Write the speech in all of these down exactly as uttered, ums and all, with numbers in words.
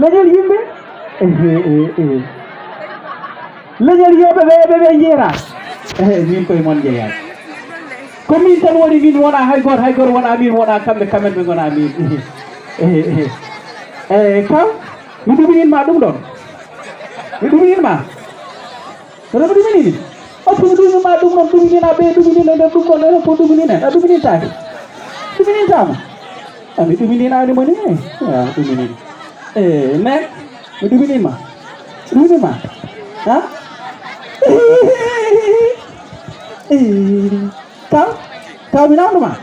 Leñol yimɓe? Ehe, ehe, ehe. Leñol yimɓe ɓe, ɓe, ɓe jeera? Ehe, min koye mon jeeyaa. Ko min tan woni, min wona hay gooto, hay gooto wona min, wona kamɓe, kamɓe ɓe ngona min. Ehe, ehe, ehe. Eyi, kaw, mi ɗuminii ma ɗum ɗon. Mi ɗuminii ma. Kono mi ɗuminii. Parce que mi ɗuminii ma ɗum ɗon, ɗuminii na ɓe, ɗuminii na nder ɗum ɗon, enen fof ɗuminii na. A ɗuminii taake. Ɗuminii taama. A mi ɗuminii na ni moni. A ɗuminii. Eh, mais mi ɗuminii ma. Ɗuminii ma. Ha? Eh, kaw, kaw mi namno ma.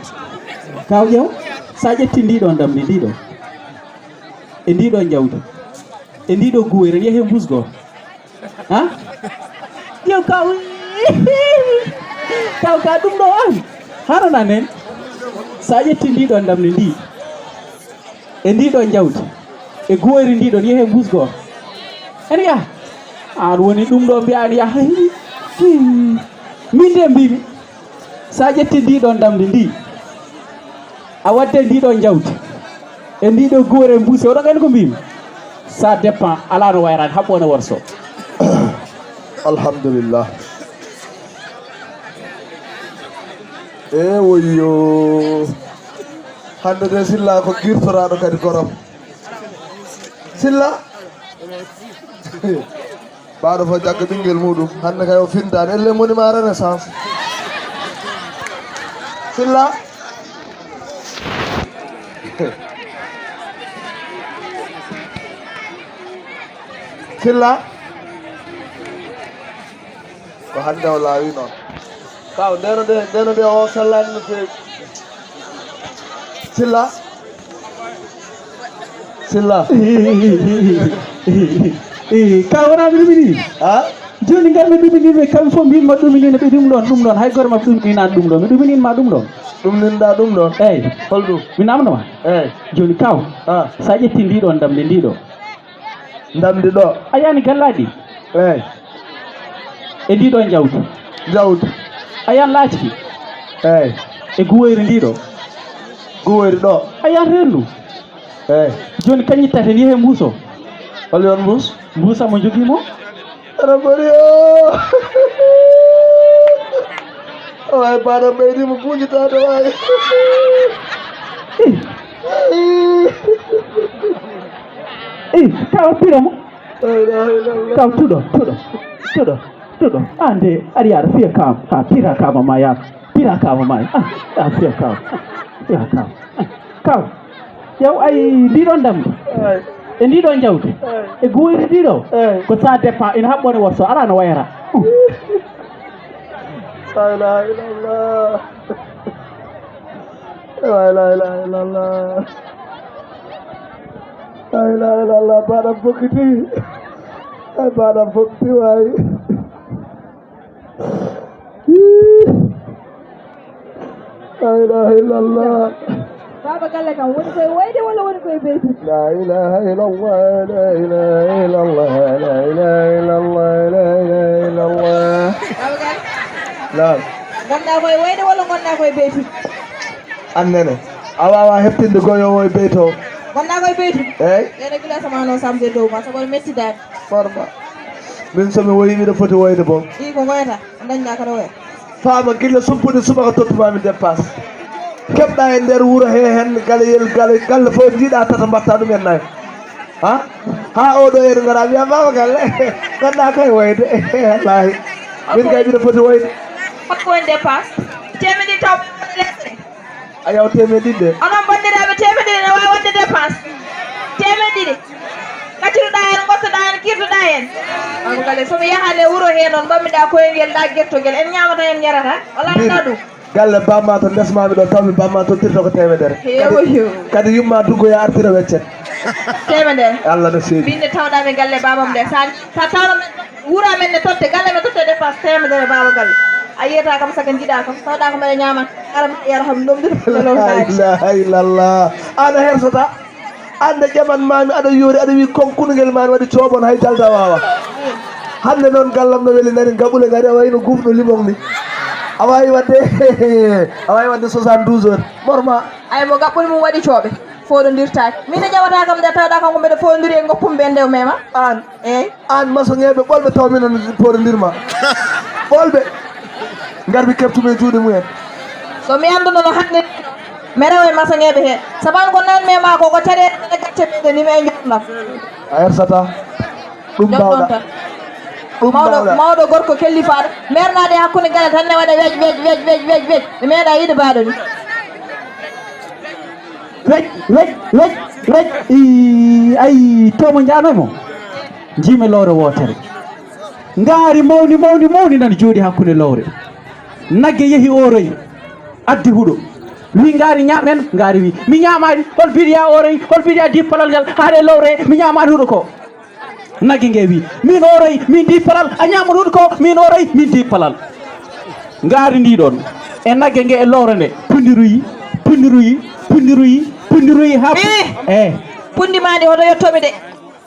Kaw ƴeew, sa ƴetti ndi ɗon ndamndi ndi ɗon. E ndi ɗon jawdi. E ndi ɗo guwere, ndi yahe mbusgo. Ha? Yo kaw. Kaw ka ɗum ɗo on. Harana nen. Sa ƴetti ndi ɗon ndamndi ndi. E ndi ɗon jawdi. E guwere ndi ɗon yahe mbusgo. Ene yaha. An woni ɗum ɗo mbiya an yaha. Min de mbimi. Sa ƴetti ndi ɗon ndamndi ndi. A wadde ndi ɗon jawdi. E ndi ɗo guwere mbuusi. Oɗo gandi ko mbimi? Ça dépend. Ala no wayraade. Haɓɓo ne worso. Alhamdulillah. E woyyo. Hannde de Silla ko girtoraaɗo kadi gorom. Silla. Baɗo fof jagga ɓinngel muɗum. Hannde kay o fintaani. Elle monument renaissance. Silla. Silla. Ko hannde o laawi noon. Kaw, ndeno de, ndeno de o sellaani no feewi. Silla. Silla. Eh, kaw wona mi ɗumini. Ha? Jooni ngar mi ɗumini ɓe kamɓe fof mbin ma ɗumini no ɓe ɗum ɗon, ɗum ɗon. Hay goto ma ɗumini naan ɗum ɗon. Mi ɗuminin ma ɗum ɗon. Ɗumninɗa ɗum ɗon? Eyi. Holɗum? Mi namno ma. Eyi. Jooni kaw. Ha. Sa ƴetti ndi ɗon ndamndi ndi ɗo. Ndamndi ɗo. A yani gallaɗi. Eyi. E ndi ɗo jawdi. Jawdi. A yan laaci. Eyi. E guwoyri ndi ɗo. Guwoyri ɗo. A yan rendu. Eyi. Jooni kañi taten yehe mbuuso. Hol yon mbuus? Mbuusa mo jogii mo. Aɗa bari o. Waay baɗa ɓeydi mo buuñitaade waay. Eh. Eh, kaw pira mo. La ilaha illallah. Kaw tuɗo, tuɗo, tuɗo, tuɗo. Ande, ari yaara fiya kam. Ha, pira kama ma ya. Pira kama ma ya. Ah, ah, fiya kam. Ah, fiya kam. Ah, kaw. Ƴeew ay ndi ɗon ndamndi. Eyi. E ndi ɗon jawdi. Eyi. E guwoyri ndi ɗo. Eyi. Ko ça dépend. Ina haɓɓo ne worso. Ala no wayata. La ilaha illallah. Waay, la ilaha illallah. La ilaha illallah. Baɗam fokkiti. Ay, baɗam fokkiti waay. Ih. La ilaha illallah. Baba galle kam woni koye wayde walla woni koye beydi? La ilaha illallah, la ilaha illallah, la ilaha illallah, la ilaha illallah. Baba galle. Naam. Gonda koye wayde walla gonda koye beydi? Annene. A wawa heɓtinde goyowo e beyto. Gonda koye beydi? Eyi. Ene gila sama no samde dow ma, sabu metti dade. Farma. Min so mi woyi miɗo foti woyde boom. Ɗi ko ngoyata, dañɗa ko ɗo woya. Faama gilla sumpude subaka tottuma mi dépasse. Keɓɗa e nder wuro he hen galayel gala galle fof jiiɗa tata mbatta ɗum en nayo. Ha? Ha oɗo heɗo gara wiya mama galle. Ganduɗa koye woyde. Wallahi. Min kay miɗo foti woyde. Hokko en dépasse. Temedde taw lesre. A yaw temeɗɗe ɗiɗi de. Onon banndiraaɓe temeɗɗe ɗiɗi ne waawi waɗde dépense. Temeɗɗe ɗiɗi. Kaccuɗaa heen, ngottoɗaa heen, kirtoɗaa heen. Baba galle, so mi yahaani e wuro hee noon, mbaɗmiɗaa koyngel, ɗaa gertogel. En ñaamata, en ñarata. Wala anndaa ɗum. Galle bamma to ndesmami ɗo, tawmi bamma tottirta ko temedere. Heewa yo. Kadi yumma duggoya artira weccet. Temedere. Allah no seedi. Min de tawɗaa mi galle babam de. Sa, sa tawno Wuro amen ne totte, galle men totte dépense temedere baba galle. A yiyata kam saga jiiɗa kam, tawɗa ko mbeɗa ñaama, ara mi yara kam nomdude ko lewnaade. La ilaha illallah. An a hersata. An nde ƴaman mami aɗa yoori aɗa wi konkunugel mami waɗi coobon hay jalda wawa. Hande noon gallam no weli nani gaɓule ngari a wayno gufɗo limon ni. A wawi wadde a wawi wadde soixante-douze heures. Morma. Ay mo gaɓɓol mum waɗi cooɓe. Fooɗondirtaake. Min ne ƴawata kam nde tawɗa kanko mbeɗa fooɗondiri e ngoppum ɓe nde o mema. Aan. Eey. Aan masoŋeeɓe ɓolɓe taw min on pooɗondirma. Ɓolɓe. Ngar mi keɓtumi e juuɗe mumen. So mi annduno no hannde mi rewa e masoŋeeɓe he. Sabu an ko nan mema ko, ko caɗeele gacce ɓeyde ni mi e njorlam. A hersata. Ɗum mbawɗa. Ɗum mawɗo, mbawɗa. Mawɗo gorko kellifaaɗo. Mernaade hakkunde galle tan ne waɗa wej, wej, wej, wej, wej, wej. Mi meeɗa yiide baaɗo ni. Wej, wej, wej, wej. Ii, ayi, to mo njaanoy mo. Njiimi lowre wootere. Ngaari mawni, mawni, mawni nana jooɗi hakkunde lowre. Nagge yehi ooroyi. Addi huɗo. Wi ngaari ñaamen, ngaari wi. Mi ñaamaani, hol biɗa ya ooroyi, hol biɗa ya dippalal ngal, haade lowre, mi ñaamaani huɗo ko. Nagge nge wi, min ooroyi, min dippalal, a ñaamaani huɗo ko, min ooroyi, min dippalal. Ngaari ndi ɗon. E nagge nge e lowre nde. Pundiruyi, pundiruyi, pundiruyi, pundiruyi, ha pu-, eh. Pundi ma ndi hoto yettomi de.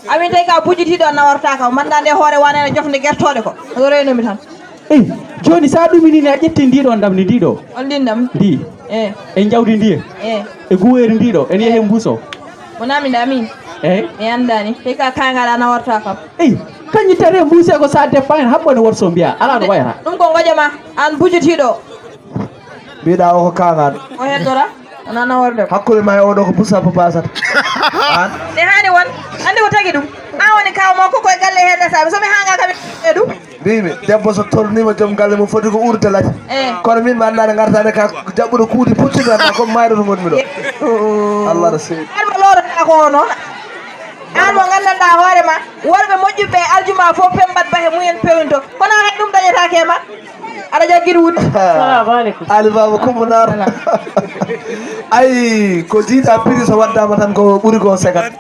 Amin tawi ka bujjitiiɗo a nawarta kam. Manda nde hoore wane no jofde gertooɗe ko. Ko reynomi tan. Eh, jooni sa ɗuminini a ƴetti ndi ɗo ndamdi ndi ɗo. On ndi ndam? Ndi. Eh. E jawdi ndi e? Eh. E guweeri ndi ɗo. En yehe mbuso. Wona mi ndami. Eh? Mi anndani. Tawi ka kaŋŋal a nawarta kam. Eh, kañum tare mbuuse ko sa deppa hen haɓɓo ne worso mbiya. Ala no wayata. Ɗum ko ngoƴa ma. An bujjitiiɗo. Mbiɗa o ko kaŋŋal. O heddora. Wona naworde ko. Hakkunde ma e oɗo ko busa ko basata. An? Ne hani won. Andi ko tagi ɗum. An woni kaw makko koye galle he ndesa. So mi hanga kam e ɗum. Mbimi, debbo so tolnima joom galle mum foti ko urde lati. Eh. Kono min mi anndaani ngartaade ka jaɓɓude kuuɗi puccude tan, comme mayre to ngonmi ɗo. Allah no seedi. An mo lowroɗa ko o noon. An mo nganndanɗaa hoore ma, worɓe moƴƴuɓe aljuma fof pembat bahe mumen pewnto. Kono hay ɗum dañataake e ma. Aɗa jaggira wudde. Salamu aleykum. Ali Baba Kumba Naar. Ay, ko jiiɗa prix so waddama tan ko ɓuri ko sekat.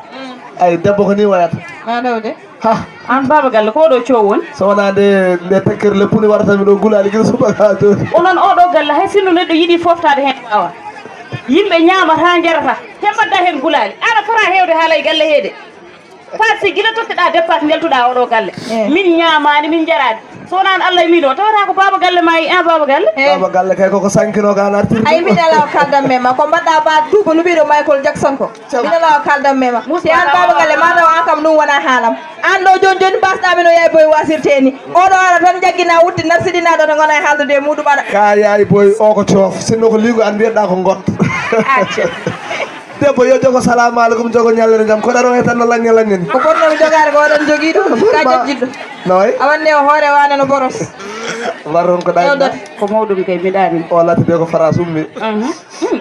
Ay, debbo ko ni wayata. Ma ɗo de. Ha. An baaba galle, ko ɗo coow woni? So wonaa nde, nde tekkere leppuni warata mi ɗo gulaali gila subaka ha jooni. Onon oɗo galle, hay sinno neɗɗo yiɗi foftaade heen waawa. Yimɓe ñaamata, njarata, te mbaɗda heen gulaali. Aɗa fota heewde haala e galle heede. Par si gila totteɗa dépasse, njaltuɗa oɗo galle. Eh. Min ñaamaani, min njaraani. So wonaa Allah e min o, tawata ko baaba galle ma yi, an baaba galle? Eh. Baaba galle kay koko sankino ka an artirde. Ay, min ala o kaldan men ma. Ko mbaɗɗa ba duuɓa luɓiiɗo Michael Jackson ko. Min ala o kaldan men ma. Si an baaba galle ma taw an kam ɗum wona haalam. An ɗo jooni jooni mbasɗa min o yaay boy wasirte ni. Oɗo ara tan jaggina wutti narsidina ɗo to ngona e haaldude e muɗum aɗa. Ka yaay boy o ko coof. Sinno ko liigo an mbiyeɗa ko ngot. Acca. Debbo yo jogo salamu aleykum, jogo ñallere jam. Ko ɗaɗo e tan no laññe laññe ni. Ko bonno mi jogaade ko oɗon jogii ɗum. Ka jejjitɗo. Noy? A wande o hoore wane no boros. Warron ko ɗaɗi. Ko mawɗum kay mi ɗaani. O lati de ko France ummi. Mhm.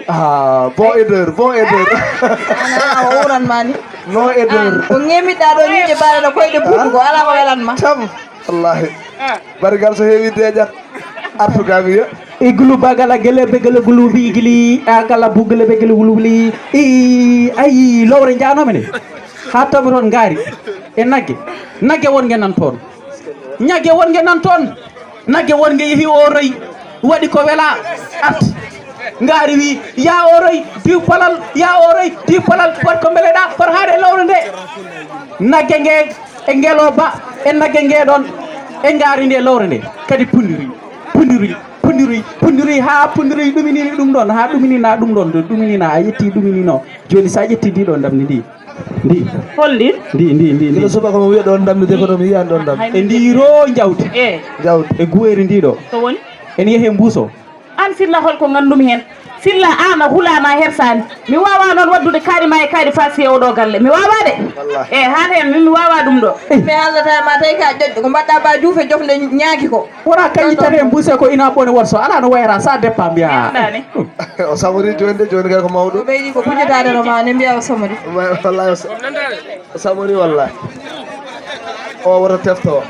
Ah, bon aideur, bon aideur. Ana o uran mani. No aideur. Ko ngemiɗa ɗo ñiiƴe baɗa no koyɗe buuɗu ko ala ko welan ma. Tam, wallahi. Barigal so heewi deeƴat. Artu gamiya. Iglu bagala gele be gele gulu bi igli, akala bu gele be gele gulu bli. I, ayi, lowre jaanome ne. Ha tawi toon ngaari. E nagge. Nagge won nge nan toon. Nagge won nge nan toon. Nagge won nge yehi o roy. Waɗi ko wela. At. Ngaari wi, ya o roy, diw palal, ya o roy, diw palal. Fot ko mbeleɗa, fot haade lowre nde. Nagge nge, e ngelo ba, e nagge nge ɗon, e ngaari nde lowre nde. Kadi pundiri, pundiri, pundiri, pundiri, ha pundiri ɗuminini ɗum ɗon, ha ɗuminina ɗum ɗon, ɗuminina, a yetti ɗuminino. Jooni sa ƴetti ndi ɗo ndamdi ndi. Ndi. Hol ndi? Ndi, ndi, ndi, ndi. Gila subaka mo wiya ɗon ndamdi de ko ɗo mi yiyan ɗon ndamdi. E ndi ro jawdi. Eh. Jawdi. E guweeri ndi ɗo. Ko woni? En yehe mbuso. An Silla, hol ko ngandumi hen? Silla, an a hulaani, a hersaani. Mi waawa noon waddude kaaɗi ma e kaaɗi Faas e oɗo galle. Mi waawa de. Wallahi. E haala hen, min mi waawa ɗum ɗo. Mi haalata e ma tawi ka ƴoƴƴo. Ko mbaɗɗa ba juufe jofde ñaaki ko. Wona kañi tati en buuse ko ina bone worso. Ala no wayra, ça dépend mbiya. Ɗani. O samori jooni de, jooni kay ko mawɗo. O ɓeydi ko bujjitaade no ma, ne mbiya o samori. Wallahi o sa-, o samori wallahi. O wota tefto.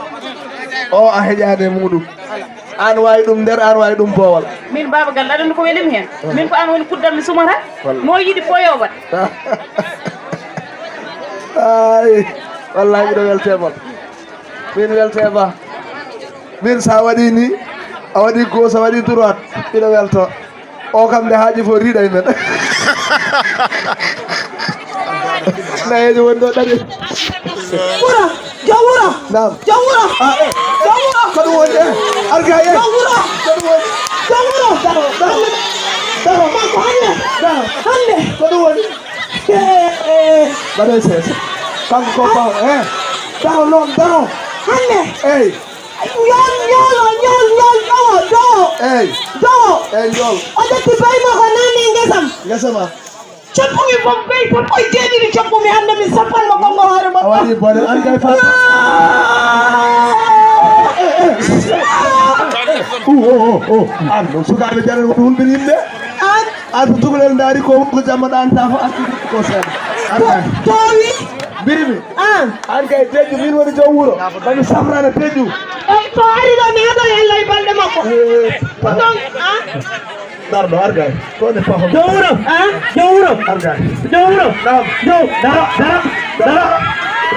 O a heƴaani e muɗum. An wawi ɗum nder, an wawi ɗum boowal. Min baaba galle, aɗa anndi ko welimi heen. Min ko an woni kuddam mi sumata. Walla. No yiɗi foyo waɗ. Ay, wallahi miɗo welte ma. Min welte ma. Min sa waɗi ni, a waɗi gauche, a waɗi droite, miɗo welto. O kam nde haaji fof riiɗa e men. Nayeejo woni ɗo ɗaɗi. Wura, jom wura. Naam. Jom wura. Ah, eh. Jom wura. Ko ɗum woni, eh? Arga, eh. Jom wura. Ko ɗum woni? Jom wura. Daro, daro. Daro. Ma ko hannde. Daro. Hannde. Ko ɗum woni? Mbaɗee seeɗa. Kanko ko ɓaawo. Eh. Daro noon, daro. Hannde. Eey. Ñool, ñool, ñool, ñool, ɗowo, ɗowo. Eey. Ɗowo. Eey, ñool. O ƴetti beyi makko naatni e ngesa am. Ngesa ma. Coppumi fof, beyi sappo e jeeɗiɗi coppumi, hannde mi sappan mo konngol hoore makko. A waɗi bone, an kay Fatou. Ah! Eh, eh, eh. Oh, oh, oh, oh. An ɗo sukaaɓe jaran ko hulɓini yimɓe. An. An so tugalel ndaari ko, ko jamma ɗan ta fof arti ko seeɗa. An kay. Toowi. Mbimi. An. An kay Teju, min woni joom wuro. Mami safrana Teju. Eyi, so ari ɗo, mi heɗo e Allah e balɗe makko. Eh, ko ɗon, an. Darɗo, ar gay. Ko ne pafo. Joom wuro. An. Joom wuro. Ar gay. Joom wuro. Naam. Joom, daro, daro, daro,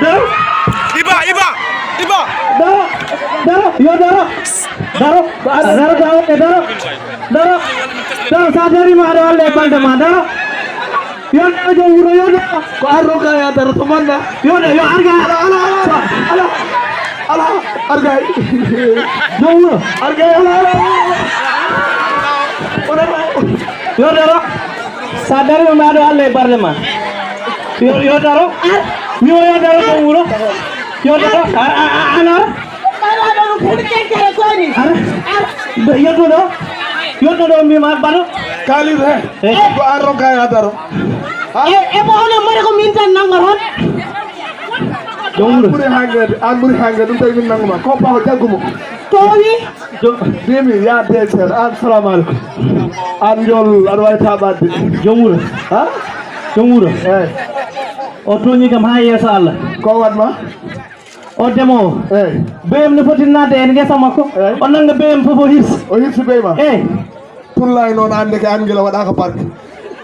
daro. Iba, Iba, Iba. Daro, daro, yo daro. Daro, daro, daro, daro, daro. Daro, sa darima aɗa walla e balɗe ma, daro. Yo daro joom wuro, yo daro. Ko arro ka ya daro to manna. Yo daro, yo ar gay. Ala, ala, ala, ala, ala, ar gay. Joom wuro. Ar gay, ala, ala, ala. Wona ko. Yo daro. Sa darima aɗa walla e balɗe ma. Yo, yo daro. Ar. Mi o yo daro joom wuro. Yo daro. Ar, ar, ar, ar. Ɓaɗa ɗo no foti kenkere koni. Ara. Ar. Yetto ɗo. Yetto ɗo mbima baɗo. Kalid he. Eh. Ko an ronka ya daro. Ha? E, e mo onon mari ko min tan nangoton. Joom wuro. An ɓuri hangede, an ɓuri hangede, ɗum tawi min nangoma. Ko ɓawo jaggumo. Toowi. Jo-, mbimi ya D G, an salamu aleykum. An jol, aɗa wawi taɓadde. Joom wuro. Ha? Joom wuro. Eyi. O tooñi kam ha yeeso Allah. Ko waɗma? O demowo. Eyi. Beyam no foti naatde e ngesa makko. Eyi. O nannga beyam fof o hirsi. O hirsi beyi ma? Eyi. Pullaay noon, aan ndeke aan ngel a waɗaaka barke.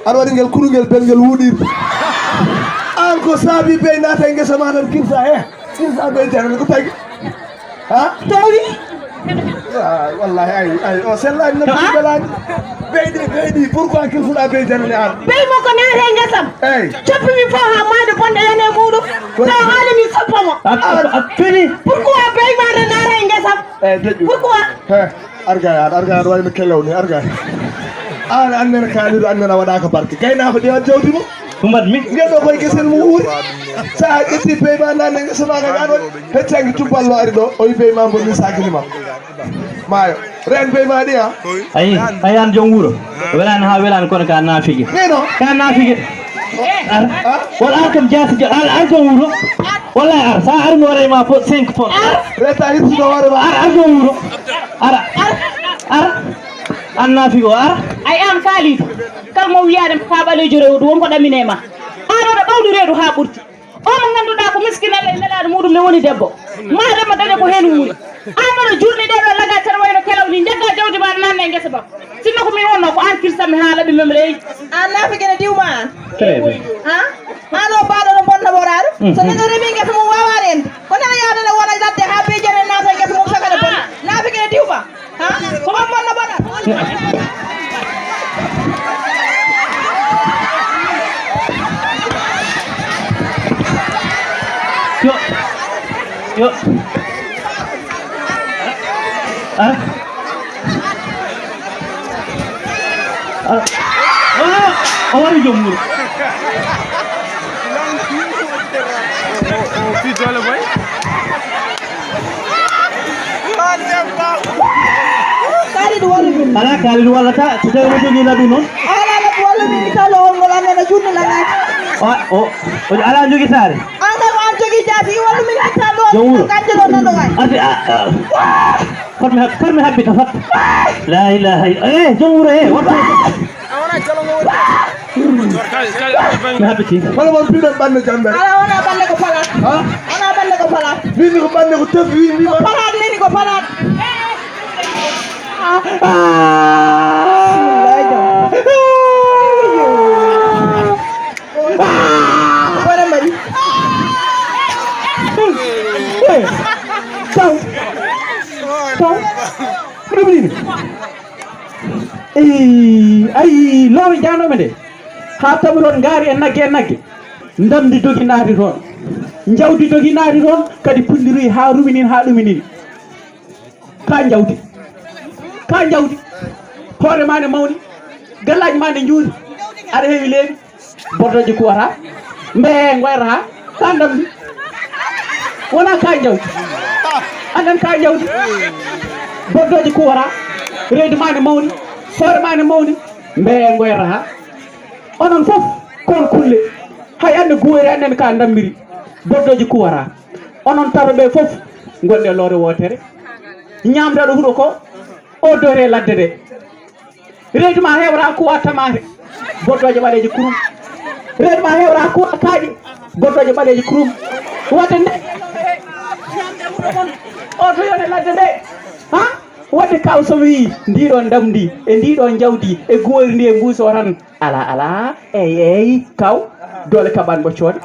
Aɗa waɗi ngel kurungel belngel wuuɗiiɗo. Aan ko saabi beyi naata e ngesa ma tan kirsa, he, kirsa beyi janani ko tagi. Ha? Tawi? Ah, wallahi, ay, ay, o sellaani no. Ha? Ɗum belaani. Beyi ɗi, beyi ɗi, pourquoi kirsuɗaa beyi janani aan? Beyi makko naata e ngesam. Eyi. Coppi mi fof haa maayde bonde yana e muuɗum. Ko tawa haali mi soppa mo. A, a, a fini. Pourquoi beyi ma naata e ngesam? Eyi, deƴƴu. Pourquoi? He. Argay aan, argay aan wayno kelew ni, argay. Aan, aan nena kaaliɗo, aan nena waɗaaka barke. Gaynaako ƴeewat jawdi mum. Ko mbaɗmi? Ngel ɗo koye gesel mum uuri. So a ƴetti beyi ma naatni e ngesa ma kadi, aan waɗi heccanki cubballo ari ɗo, o wi beyi ma bonni saakini ma. Maayo. Reen beyi ma ɗi, a? Ayi, ayi aan joom wuro. Welaani haa welaani kono ka naafige. Ni no? Ka naafige. Ar. Ha? Wala ar kam jaasi jo-, ar, ar joom wuro. Wallahi ar, sa ar mi waɗay ma po-, cinq points. Ar. Reta hirsude hoore ma. Ar, ar joom wuro. Ar, ar, ar. An naafigo, ar. Ay, an Kalidou. Kala mo wiyaade mi ka ɓaleejo rewo ɗum, won ko ɗamine ma. An oɗo ɓawli reedu haa ɓurti. O mo ngannduɗaa ko miskinal e nelaaɗo muɗum ne woni debbo. Maadama daña ko heen wuuri. An oɗo jurni ɗee ɗo laga tan wayno kelaw ni, njagga jawdi ma naatna e ngesa ma. Sinno ko min wonno ko an kirsammi haa laɓi mem ley. An naafige ne diwma an. Très bien. Ha? An o baaɗo no bonna woraaɗo. Mhm. So neɗɗo remi ngesa mum waawa rende. Ko neɗɗo yaada ne wona ladde haa beyi janani naata ngesa mum saka ne bonna. Naafige ne diwma. Ha? Ko an bonna bona. Yo. Yo. Ah. Ah. Ah, o wari joom wuro. O, o, o, fii doole boy. Kalidou wallu min. Alaa, Kalidou wallata, so tawii o jogii laɓi noon. Alaa, laɓi wallu min, mi tawi lowol ngol, annana juutde lanaaki. O, o, o alaa jogii saare. An kam an jogii jaasi, wallu min itta ɗo. Joom wuro. Kanjje ɗo nan ɗo waay. Arde, a, a. Fotmi hab-, fotmi habbita, fot. La ilaha illa, eh, joom wuro, eh, wattu. Mi habbiti. Wala mon piɗon ɓanne jamɓe. Ala, wona ɓanne ko falat. Ha? Wona ɓanne ko falat. Min ko ɓanne ko tef wi mi. Ko falat, min ko falat. Ah. Wona mbaɗi. Eh, taw. Taw. Ɗum ni. Eyi, ayi, loowe jaanooɓe nde. Haa tawi toon ngaari e nagge e nagge. Ndamndi dogi naati toon. Njawdi dogi naati toon, kadi punndiroyi haa ruminin, haa ɗuminin. Ka njawdi. Ka njawdi. Hoore ma ne mawni. Gallaaji ma ne njuuri. Aɗa heewi leeɓi. Bordoji kuwata. Mbe ngoyata. Kandam. Wona ka jawdi. Andan ka jawdi. Bordoji kuwata. Reedu ma ne mawni. Hoore ma ne mawni. Mbe ngoyata. Onon fof kon kulle. Hay ande guwere annen ka dammiri. Bordoji kuwata. Onon tato ɓe fof ngonde loore wootere. Ñaamdaɗo huɗo ko o dore ladde de. Reedu ma hewra kuwa tamaate. Boddooje ɓaleeje kurum. Reedu ma hewra kuwa kaaƴe. Boddooje ɓaleeje kurum. Wadde nde. O to yone ladde nde. Ha? Wadde kaw so wi ndiɗo ndamdi e ndiɗo jawdi e guwori ndi e mbuso tan. Ala, ala, ey, ey, kaw. Doole kaɓan ɓoccoɗe.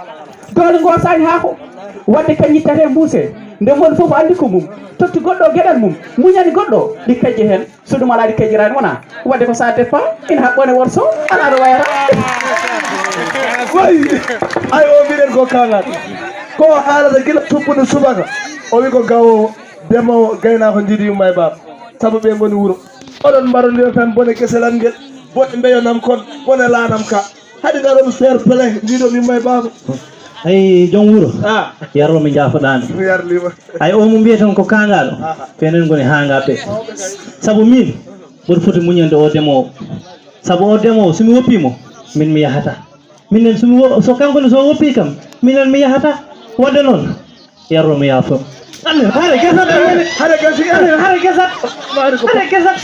Doole ngosani haako. Wadde ka ñittate mbuuse. Nde mon fof andi ko mum. Totti goɗɗo geɗal mum. Muñani goɗɗo. Ɗi kajje hen. So ɗum alaa ɗi kajjiraani wona. Wadde ko sa dépend. Ina haqqone worso. Ala ɗo wayata. Wayi. Ay o mbiɗen ko kangal. Ko haalata gila tubbude subaka. O wi ko gawowo. Demowo, gaynaako jiidi yumma e baaba. Sabu ɓe ngoni wuro. Oɗon mbarondira tan bone geselal ngel, bone mbeyonam kon, bone laanam ka. Haɗi ngaɗon fair play, mbiɗon yumma e baaba. Ay, joom wuro. Ah. Yarlo mi jaafoɗaani. Mi yarlima. Ay, o mo mbiyeten ko kaangaɗo. Aha. Ko enen ngoni haangaaɓe. Sabu min, mboɗo foti muñande o demoowo. Sabu o demoowo, so mi woppii mo, min mi yahata. Minen so mi wo-, so kanko ne so woppi kam, minen mi yahata. Wadde noon, yarro mi yaafo. Anne, hare gesat, anne, hare gasi, anne, hare gesat. Hare gesat.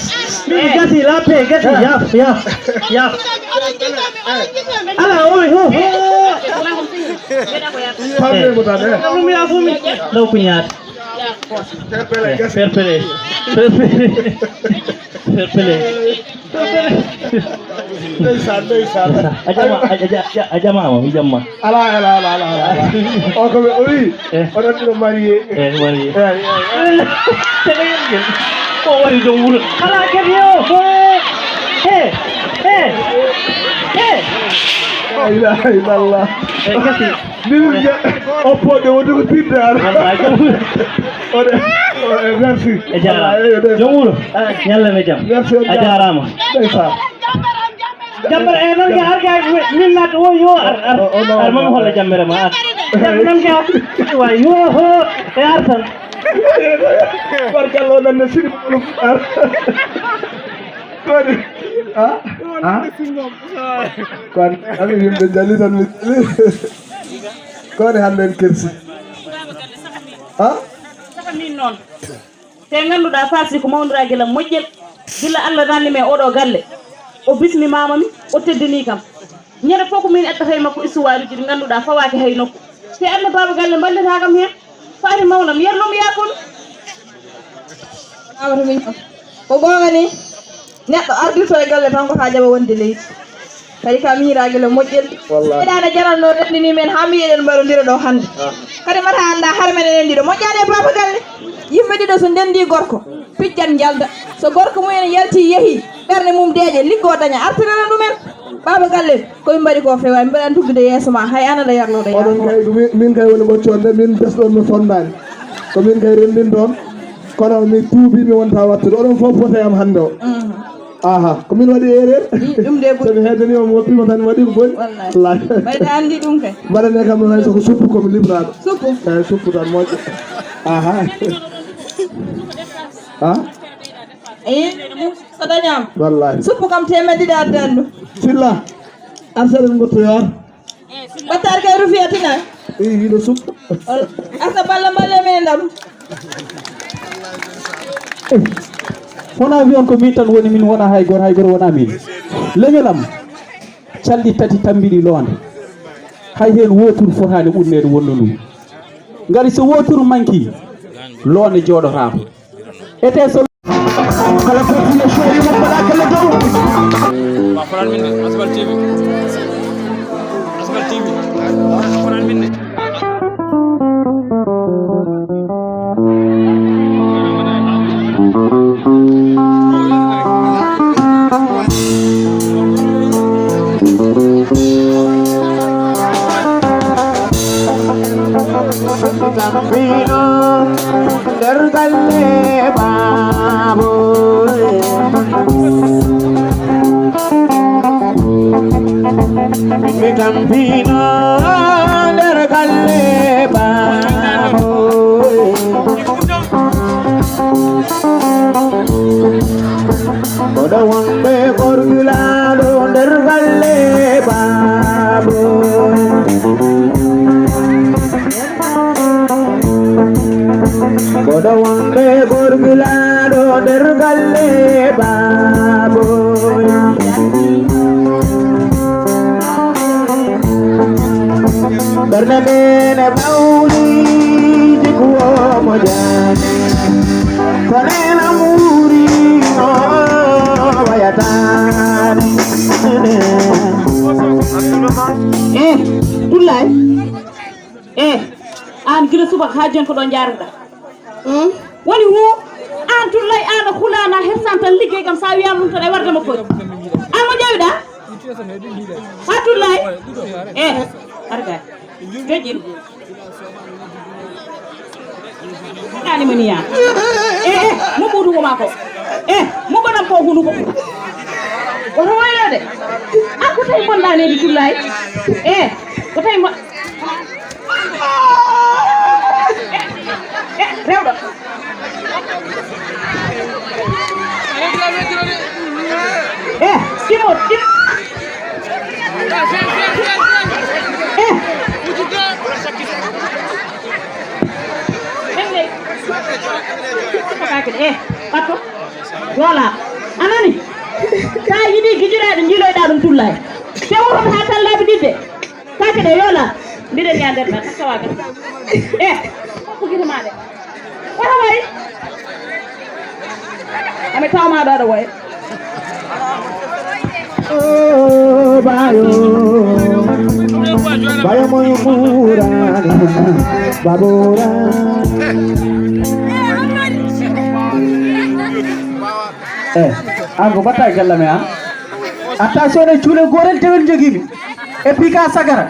Min gasi, la paix, gasi, yaaf, yaaf, yaaf. Ala, o, ho, ho. Pamle mo tan, eh. Yarro mi yaafo mi. Law ko ñaat. Fair play, gasi. Fair play. Fair play. Fair play. Ndeysaan, ndeysaan. A jama, a, a, a, a jama, mi jamma. Ala, ala, ala, ala, ala, ala. O ko ɓe, o wi, eh, oɗon ɗiɗo marié. Eh, marié. Eh, eh, eh. Tega yel ngel. Ko wari dow wuro. Ala kadi o. He, he, he. La ilaha illallah. Eh, kasi. Min, oppoɗe wonde ko tirde ar. Wallahi. Oɗe, oɗe, merci. E jaaraama. Wallahi, oɗe. Joom wuro. Eh. Ñalla me jam. Merci, on jaaraama. A jaaraama. Ndeysaan. Jambar e nan ga har ga min nat o yo ar, ar. O, o, o, ar man holla jambere ma ar. Jam nan ga wa yo ho e ar tan. Barkallah, nan ne sini. Kodi. Ha? Ha? Kon, ami yimɓe jali tan mi jali. Kodi hande en kirsi. Ha? Saka min noon. Te ngannduɗaa Faasi ko mawndiraa gila moƴƴel. Gila Allah nanni mi e oɗo galle. O bismi maama mi, o teddini kam. Ñande fof ko min ƴettata e makko istuwaaruuji ɗi ngannduɗaa fawaaki hay nokku. Te anne baaba galle mballata kam heen. Faati mawnam, yerlum yaafun. Awa to min kam. Ko goonga ni, neɗɗo ardirto e galle tan ko haa jaɓa wonde leydi. Kadi ka miñiraaki le moƴƴel. Wallahi. Seeɗaane jaranno renndini men haa mi eɗen mbarondira ɗo hannde. Ah. Kadi mata annda har men enen ɗiɗo moƴƴaade e baaba galle. Yimɓe ɗiɗo so ndenndi gorko, pijjan njalda. So gorko mumen yalti yehi, ɓernde mum deeƴe, liggo daña, artirana ɗumen. Baaba galle, ko min mbaɗi ko fewa, min mbaɗan tuggude yeeso ma, hay an aɗa yarnoɗo. Oɗon yaafo. Kay, ko min, min kay woni ɓoccoonde, min desɗon no sonnaani. Ko min kay renndinɗon, kono mi tuubi mi wonta wattude. Oɗon fof pote am hannde o. Mhm. Aha, ko min waɗi erreur? Ɗum de ɓuri. So mi heddanii o, mi woppii mo tan, mi waɗi ko boni. Wallahi. Wallahi. Mbayɗa anndi ɗum kay. Mbaɗane kam noon hay so ko suppu, ko mi libraaɗo. Suppu? Eeyi, suppu tan moƴƴo. Aha. Ha? Eyi, so dañaama. Wallahi. Suppu kam teemedde ɗiɗi addan ɗum. Silla, arsaɗen ngottoyaar. Battaar kay rufi a tinaa. Eyi, hino suɓ. Asa balla mballe men ɗam. Eh, wona wiyon ko min tan woni min, wona hay goto, hay goto wona min. Leñol am, calɗi tati tambiɗi loonde. Hay heen wootur fotaani ɓurneede wonno ɗum. Ngari so wootur manki, loonde jooɗotaako. Ete so Kala ko fiye shori mo fala kala do. Ma fanan min ne, Asbal T V. Asbal T V. Ma fanan min ne. Nder galle baabo. Mi tampino nder galle baabo. Koɗo wonɓe gorgilaaɗo nder galle baabo. Koɗo wonɓe gorgilaaɗo nder galle baabo. Ɓernde men e mawni, jikuwo mo jaani. Ko nena muri o wayataani. Eh, Dullaay. Eh, aan gila subaka haa jooni ko ɗo njaarata. Hmm? Woni hu, aan Dullaay, aan a hulaana, a hersan tan liggey kam, so a wiyaama ɗum tan e warde makko. Aan mo ƴawiɗa? Haa Dullaay? Eh, arga. Joƴƴin. Ani mo niya. Eh, eh, mo ɓuutu ko maako. Eh, mo ɓonam ko hunuko. Woto woyode. A ko tawi bonɗa nedi Dullaay. Eh, ko tawi mo. Eh, rewɗo. Eh, ɗimo, ɗim-, eh. Eh, ɓatto. Voilà. A nani? Sa yiɗi gijiraaɗo, njiiloyɗa ɗum Dullaay. Tewo toon haa tan laabi ɗiɗi de. Kaake ɗe yoola. Mbiɗen yaa nder ɗan, tawa kam. Eh, ko gite maa ɗe. Wata way. Ami tawma ɗo aɗa way. Oh, bayo. Bayo mo yumurani. Babura. Eh, an ko batta e galla me, an? Attention, e cuule gotel tewel jogimi. E pika sagara.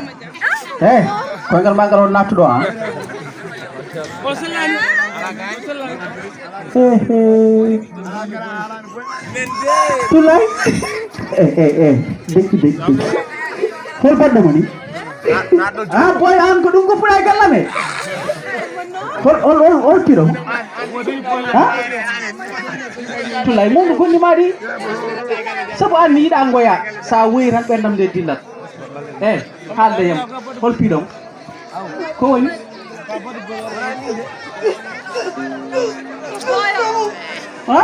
Eh, koyngal ma ngal on nattuɗo, an? Eh, eh. Tulay. Eh, eh, eh. Dekki, dekki, dekki. Hol baɗɗo mo ni? Ah, boy, an ko ɗum ko fuɗa e galla me. Hol, hol, hol, hol piro? Ha? Tulay, mo no gonni maɗi. Sabu an mi yiɗa ngoya. Sa woyi tan ɓendam nde dillat. Eh, haalde yam. Hol piɗon? Ko woni? Ha?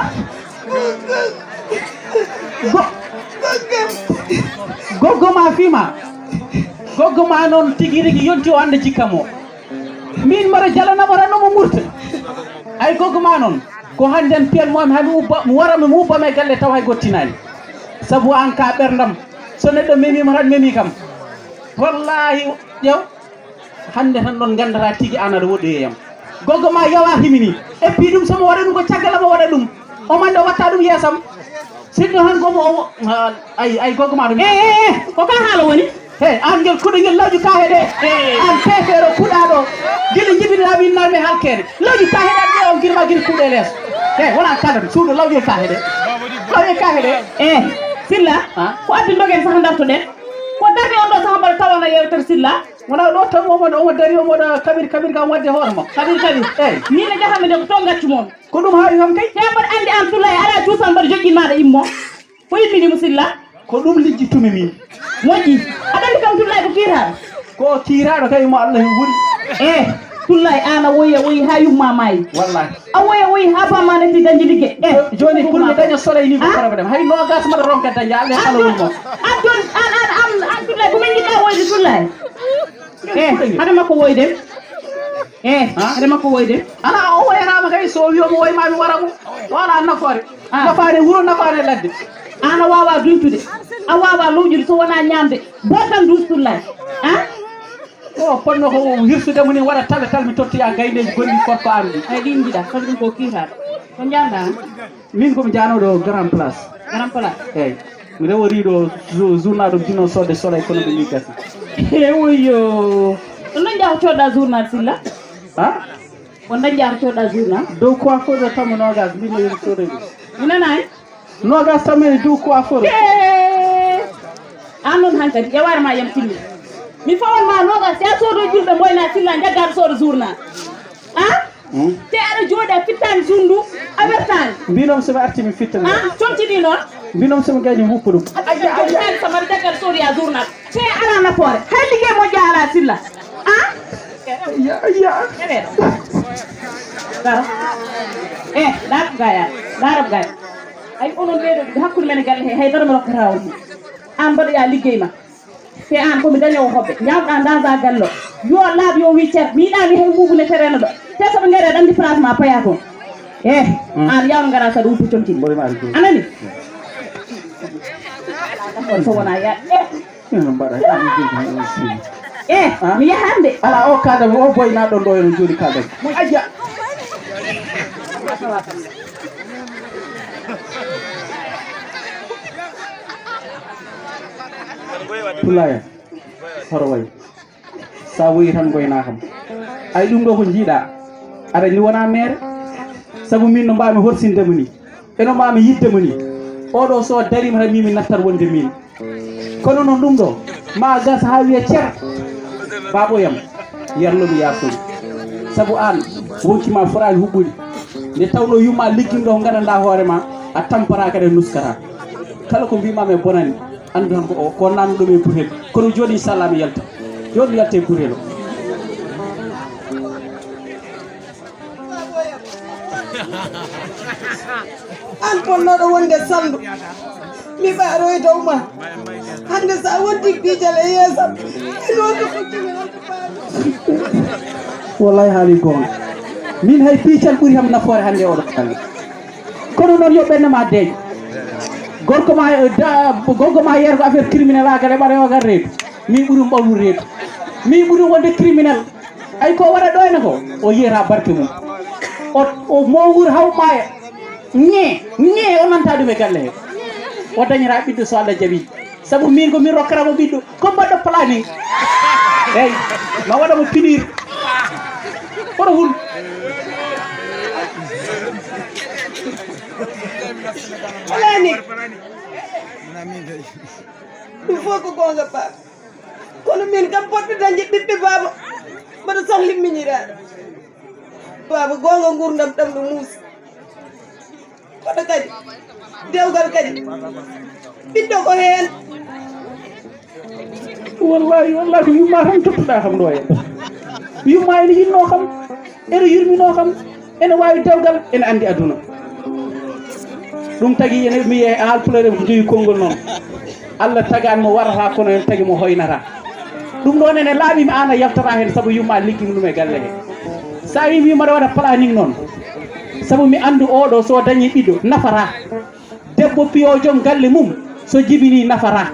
Go-, goggo ma fima. Goggo ma noon tigi rigi yonti o anda jikka mo. Min mbaɗa jalanamo tan omo murta. Ay goggo ma noon. Ko hannden piyat mo am, hami ubba, mi wara mi ubba ma e galle taw hay gottinaani. Sabu an ka ɓerndam. So neɗɗo memi mo tan memi kam. Wallahi, ƴeew. Hannde tan ɗon nganndata tigi an aɗa woɗɗoyi e yam. Goggo ma yawa himini. Et puis ɗum somo waɗa ɗum ko caggal am o waɗa ɗum. O mande o watta ɗum yeesam. Sinno tan gomo o, ay, ay goggo ma ɗum. Eh, eh, eh, ko ka haala woni? He, an ngel kuɗo ngel lawƴu ka heɗe. Eh. An pefeero kuɗaɗo. Gila jibinɗa min narme halkede. Lawƴu ka heɗe an ƴeewa girma gila kuuɗe lees. He, wona kadan suuɗo lawƴe ka heɗe. Lawƴe ka heɗe. Eh, Silla, ha? Ko addi dogen saha dartoɗen? Ko darde on ɗo saha mbaɗa tawana yewtere Silla? Wona ɗo tan omo, omo dari omo ɗo kabir kabir kam wadde hoore mo. Kabir kabir. Eyi. Min e jahami de ko toon gaccu mon. Ko ɗum haawi kam kay. Te mbaɗa anndi aan Tulla e alaa cuusal mbaɗa joƴƴin maaɗa immo. Ko immini mo Silla. Ko ɗum lijjitumi min. Moƴƴi. Aɗa anndi kam Tulla ko kiiraaɗo. Ko kiiraaɗo kay mo Allah woni. E Tulla e aan a woyi a woyi haa yumma maayi. Wallahi. A woya woyi haa bamma netti dañde ligge. Eh, jooni pour mi daña soleil ni ko problème. Hay nogas mbaɗa ronka dañde Allah e kala woni mo. An jooni an an an an Tulla ko min njiɗɗa woyde Tulla e. Eh, hade makko woyde. Eh, hade makko woyde. Ala o woyanaama kay so o wi omo woy ma mi wara mo. Wala nafoore. Nafaare wuro nafaare ladde. An a waawa duñtude. A waawa lowƴude so wonaa ñaamde. Bootan duus Tulla e. Ah? O fotno ko hirsude mo ni waɗa tale tal mi tottoya gayneeji gonɗi korko am ɗi. Ay ɗin njiɗa sabi ɗum ko kiitaɗo. Ko njanɗa? Min ko mi janooɗo Grand Place. Grand Place? Eyyi. Mi reworiiɗo journal ɗo bino sodde soleil kono ɓe mi gasi. Ewoyo. Ɗum noon jaaw coodɗa journal Silla? Ha? Ko dañƴa to coodɗa journal? Dow coiffeur o tammo nogas mbino yoni sodoy ɗum. Mi nanaani. Nogas tammo e dow coiffeur. Aan noon hankadi, ƴewaare ma yam timmi. Mi fawan ma noogas, yaa soodo julɓe mboyna silla, njaggaade soodo journal. An? Hmm? Te aɗa jooɗi a fittaani sunndu, a wertaani. Mbinom so mi arti mi fitta mi. An, comci ɗi noon? Mbinom so mi gayni mi wuppa ɗum. A fittaani sama njaggaade soodo yaa journal. Te alaa nafoore. Hay liggey moƴƴa alaa silla. An? Ya, ya. Eɗen. Daro. Eh, ndaar gaya. Ndaar gaya. Ay, onon ɓeeɗo, hakkunde men e galle he, hay dara mi rokkata on. An mbaɗoya liggey ma. Te an ko mi dañoowo hoɓɓe. Ñaamɗa ndasa gallo. Yo laaɓ yo wi cer. Mi yiɗani hay mbuubu ne tereno ɗo. Te so ɓe ngari aɗa anndi place ma paya toon. Eh, an yawno ngara saɗa wuppu comci. Mboɗo ma ari. Anani? Ala nafoore so wona ya. Eh. Eno mbaɗa. Eh, mi yahan de. Ala o kada o boy na ɗon ɗo eno jooɗi kada. Mo aja. Pulaya. Hoto wayi. Sa woyi tan goyna kam. Ay ɗum ɗo ko jiiɗa. Aɗa ni wona mere. Sabu min no mbaami horsinde mo ni. Eno mbaami yidde mo ni. Oɗo so darima tan mimi nattat wonde min. Kono noon ɗum ɗo ma gas ha wiya cer. Baɓoyam. Yarlomi yafude. Sabu an wonki ma foraani huɓɓude. Nde tawno yumma liggim ɗo gandanɗa hoore ma a tampata kadi a nuskata. Kala ko mbimami e bonani. Anndu tan ko o, ko nannu ɗum e butel. Kono jooni inchallah mi yalta. Jooni mi yalta e butel o. An ponnoɗo wonde salndu. Mi ɓaaro e dow ma. Hannde sa wonti piijal e yeesam. Ino to fuccumi on to faami. Wallahi haali goonga. Min hay piical ɓuri ham nafoore hannde oɗo hannde. Kono noon yo ɓenne ma deeƴ. Gorko ma, eh, da, gorko ma yeeto ko affaire criminel a kadi ɓaɗa yo gar reedu. Min ɓuri ɗum ɓawlude reedu. Min ɓuri wonde criminel. Ay ko waɗa ɗo ene ko o yiyata barke mum. O, o mowgur haw maaya. Ñee, ñee o nanta ɗum e galle he. O dañata ɓiɗɗo so Allah jaɓi. Sabu min ko min rokkata mo ɓiɗɗo. Ko mbaɗɗo planning. Eyi, ma waɗa mo pinir. Hoto hul. Planning. Ɗum fof ko goonga, Pape. Kono min kam, poɗɗo dañde ɓiɓɓe, Baaba. Mbaɗa sahli miñiraade. Baaba, goonga, nguurndam ɗam no muusi. Kono kadi, dewgal kadi, ɓiɗɗo ko heen. Wallahi, wallahi, ko yumma tan tottuɗa kam ɗo e. Yumma ene yinno kam, ene yurmino kam, ene waawi dewgal, ene anndi aduna. Ɗum tagi ene mi yiya e haalpulaar en ko jogi konngol noon. Allah tagaani mo warata kono en tagi mo hoynata. Ɗum ɗoon ene laaɓi mi aan a yaltata heen sabu yumma liggima ɗum e galle he. So a wi mi mbaɗa waɗa planning noon. Sabu mi anndu oɗo so dañi ɓiɗɗo nafata. Debbo piyo joom galle mum so jibini nafata.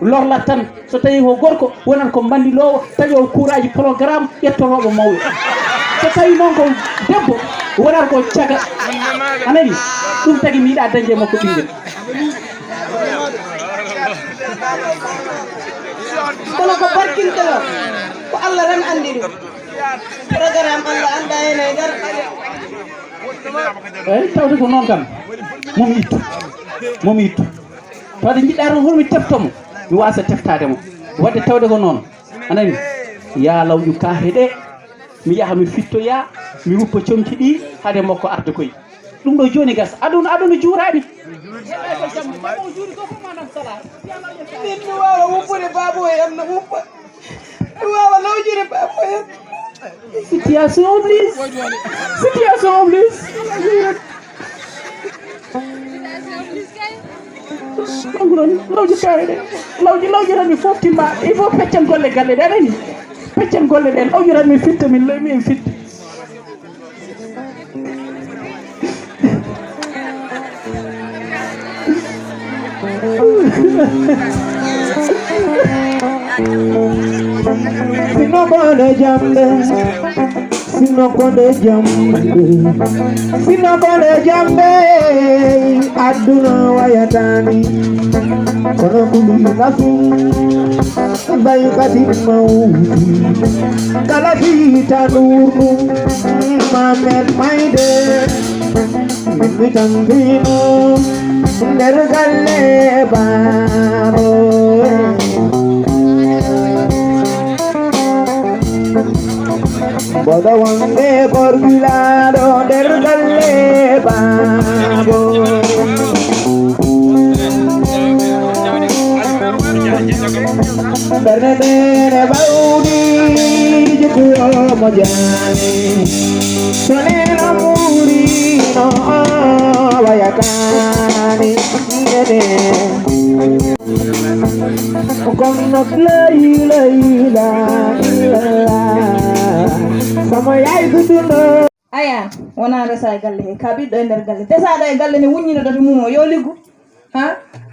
Lorlat tan so tawi ko gorko wonat ko mbandiloowo taƴoowo kuuraaji programme ƴettotooɗo mawɗo. So tawi noon ko debbo wonat ko caga. A nani? Ɗum tagi mi yiɗa dañde makko ɓinngel. Kono ko barkinta ko Allah tan anndi ɗum. Programme Allah annda heen hay dara. Eyi tawde ko noon kam momi ittu momi ittu. Tawde jiɗɗa tan hol mi tefto mo mi wasa teftaade mo. Wadde tawde ko noon anani ya lawƴu kaahe ɗe. Mi yaha mi fittoya mi wuppa comci ɗi hade makko arde koye. Ɗum ɗo jooni gas aduna aduna juuraaɗi. Min mi waawa wuppude baabo e am no wuppa. Mi waawa lawƴude baabo e am. Situation oblige. Situation oblige. Kanko noon lawƴi kaari ɗe lawƴi lawƴiranmi fof timma il faut peccen golle galle ɗe aɗani. Peccen golle ɗe lawƴiranmi fitta min lawmi en fitta. Sino kole jambe, sino kole jambe, sino kole jambe, aduna wayatani, kono kuli lafu. Bay kadi mawdi kala fiita ɗuɗum mamen mayde. Min mi tambino nder galle baaro. Mboɗo wonde borgilaaɗo nder galle baabo. Ɓernde nde ne bawɗi jikkuyo mo jaani. So neena muurino o wayataani. Nene. Kono lay, lay, la, la, la. Sama yaay duduno. Aya, wona resa e galle he. Ka ɓiɗɗo e nder galle. Desaɗo e galle ne wuññino dati mum o yo liggu. Ha?